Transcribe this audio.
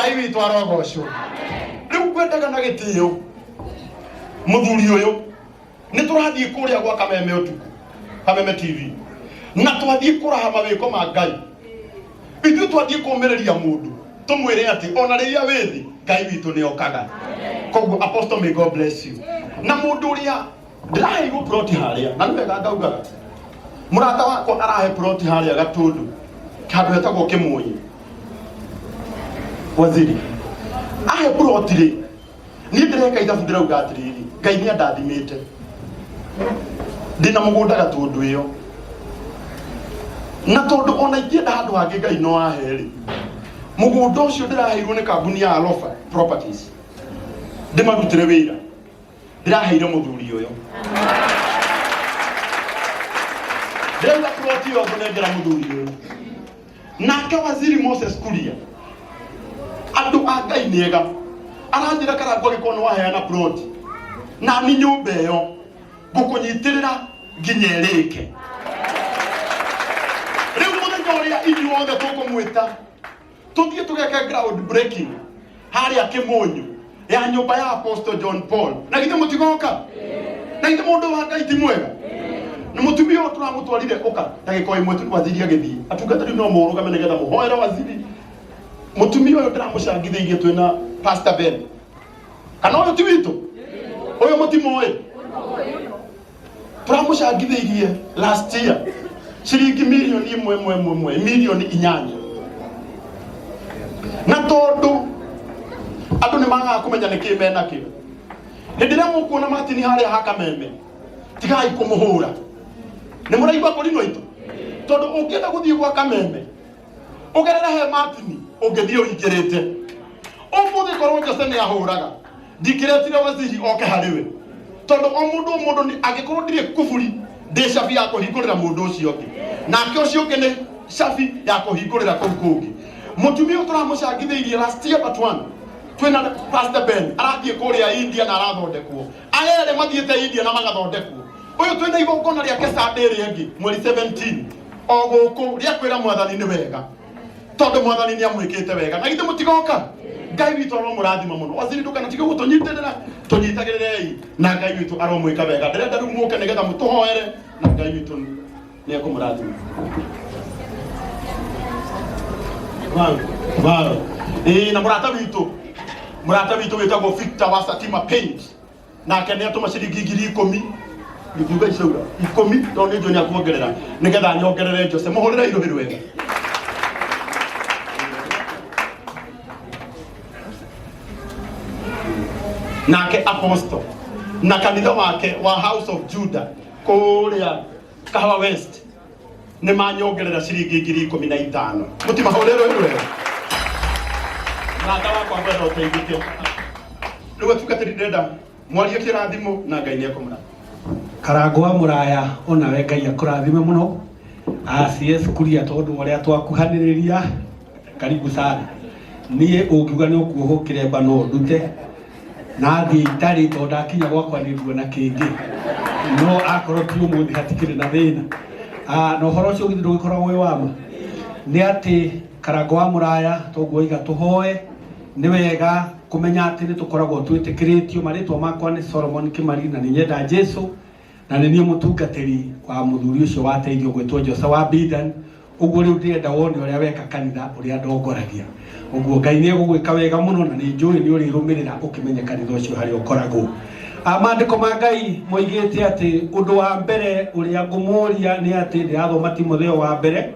Ngai witũ arogocwo. Rĩu ngwendaga na gĩtĩo mũthuri ũyũ, nĩ tũrathiĩ kũrĩa gwa Kameme ũtukũ, Kameme TV, na twathiĩ kũraha mawĩko ma Ngai. Ithuĩ twathiĩ kũmĩrĩria mũndũ tũmwĩre atĩ ona rĩrĩa wĩ thĩ Ngai witũ nĩ okaga. Koguo Apostle, may God bless you. Na mũndũ ũrĩa ndĩraheirwo ploti harĩa, na nĩ wega ngaugaga mũrata wakwa arahe ploti harĩa Gatundu, handũ hetagwo Kĩmũnyi. Waziri ahe ploti rĩ, niĩ ndĩreka ithabu, ndĩrauga atĩrĩrĩ, Ngai nĩ andathimĩte, ndĩna mũgũnda Gatũndũ ĩyo, na tondũ ona ingĩenda handũ hangĩ Ngai no ahe rĩ, mũgũnda ũcio ndĩraheirwo nĩ kambuni ya Alofa Properties ndĩmarutĩre wĩra, ndĩraheire mũthuri ũyũ, ndĩrauga ploti ĩyo ngũnengera mũthuri ũyũ. Nake Waziri Moses Kuria, andũ a Ngai nĩ ega, aranjĩra Karangũ, angĩkorwo nĩ waheana ploti na ni nyũmba ĩyo ngũkũnyitĩrĩra nginya ĩrĩke. Rĩu mũthenya ũrĩa inyuothe tũkũmwĩta tũthiĩ tũgeke ground breaking harĩa Kĩmũnyũ ya nyũmba ya Apostle John Paul, na githĩ mũtigoka? Na githĩ mũndũ wa Ngai ti mwega? Na mũtumia ũyũ tũramũtwarire, ũka ndagĩka o ĩmwe tu, waziri agĩthiĩ. Atungatĩri no mũrũgame nĩgetha mũhoere waziri. Mũtumia ũyũ ndĩramũcangithĩirie twĩna Pastor Ben, kana ũyũ ti witũ ũyũ, mũtimoĩ, tũramũcangithĩirie last year ciringi mirioni 1 ĩmwe ĩmwe mirioni 8, na tondũ andũ nĩ magaga kũmenya nĩkĩ menakĩo, hĩndĩ ĩrĩa mũkuona Martin harĩa ha Kameme, tigai kũmũhũra. Nĩ mũraigua kũrinwo itũ? Tondũ ũngĩenda gũthiĩ gwa Kameme ũgerere he Martin, ũngĩthiĩ ũhingĩrĩte. Ũmũthĩ korwo Jose nĩ ahũraga, ndingĩretire waziri oke harĩ we, tondũ o mũndũ o mũndũ angĩkorwo ndirĩ kuburi, ndĩ cabi ya kũhingũrĩra mũndũ ũcio ũngĩ, nake ũcio ũngĩ nĩ cabi ya kũhingũrĩra kũu kũngĩ. Mũtumia ũyũ tũramũcangithĩirie last year but one twĩna Pastor Ben, arathiĩ kũrĩa India na arathondekwo. Aya erĩ mathiĩte India na magathondekwo. Ũyũ twĩna igongona rĩake Sunday ĩrĩa ĩngĩ mweri 17 o gũkũ, rĩa kwĩra mwathani nĩ wega, tondũ mwathani nĩ amwĩkĩte wega. Na githĩ mũtigoka? Ngai witũ aromũrathima mũno. Waziri, ndũkanatige gũtũnyitĩrĩra, tũnyitagĩrĩrei na Ngai witũ aromwĩka wega. Ndĩrenda rĩu mũke nĩgetha mũtũhoere, na Ngai witũ nĩ ekũmũrathima. Wow, wow. Ĩĩ, na mũrata witũ wĩtagwo Victor wa Satima Paint, nake nĩ atũma ciringi 10,000, ngiuga icaura 10, tondũ nĩ njũĩ nĩ akuongerera nĩgetha nyongerere Jose. Mũhũrĩre irũhĩ rwega. Nake Apostle na kanitha wake wa House of Judah kũrĩa Kahawa West nĩ manyongerera ciringi 15,000. Mũtimahũrĩre rũhĩ rwega. Mũrata wakwa, ngwenda ũteithĩke. Rĩu atungatĩri, ndĩrenda mwarie kĩrathimo na Ngai nĩ ekũmũrathima. Karango wa Mũraya, onawe Ngai akũrathime mũno. CS Kuria, tondũ ũrĩa twakuhanĩrĩria, karibu sana. Niĩ ũngiuga nĩ ũkuohwo kĩremba no ndute na thiĩ itarĩ, tondũ ndakinya gwakwa nĩ nguona kĩngĩ, no akorwo ti ũmũthĩ hatikĩrĩ na thĩna. Na ũhoro ũcio githĩ ndũgĩkoragwo wĩ wama nĩ atĩ Karango wa Mũraya toguo iga tũhoe. Nĩ wega kũmenya atĩ nĩ tũkoragwo twĩtĩkĩrĩtio. Marĩtwa makwa nĩ Solomon Kĩmari, na nĩ nyenda Jesu, na nĩ niĩ mũtungatĩri wa mũthuri ũcio wateithio gwĩtwo Jose wa Bidan. Ũguo rĩu ndĩrenda wone ũrĩa weka kanitha ũrĩa ndongoragia. Ũguo Ngai nĩ egũgwĩka wega mũno, na nĩ njũĩ nĩ ũrĩrũmĩrĩra ũkĩmenye kanitha ũcio harĩa ũkoragwo. Maandĩko ma Ngai moigĩte atĩ ũndũ wa mbere ũrĩa ngũmũria nĩ atĩ ndĩrathoma Timotheo wa mbere.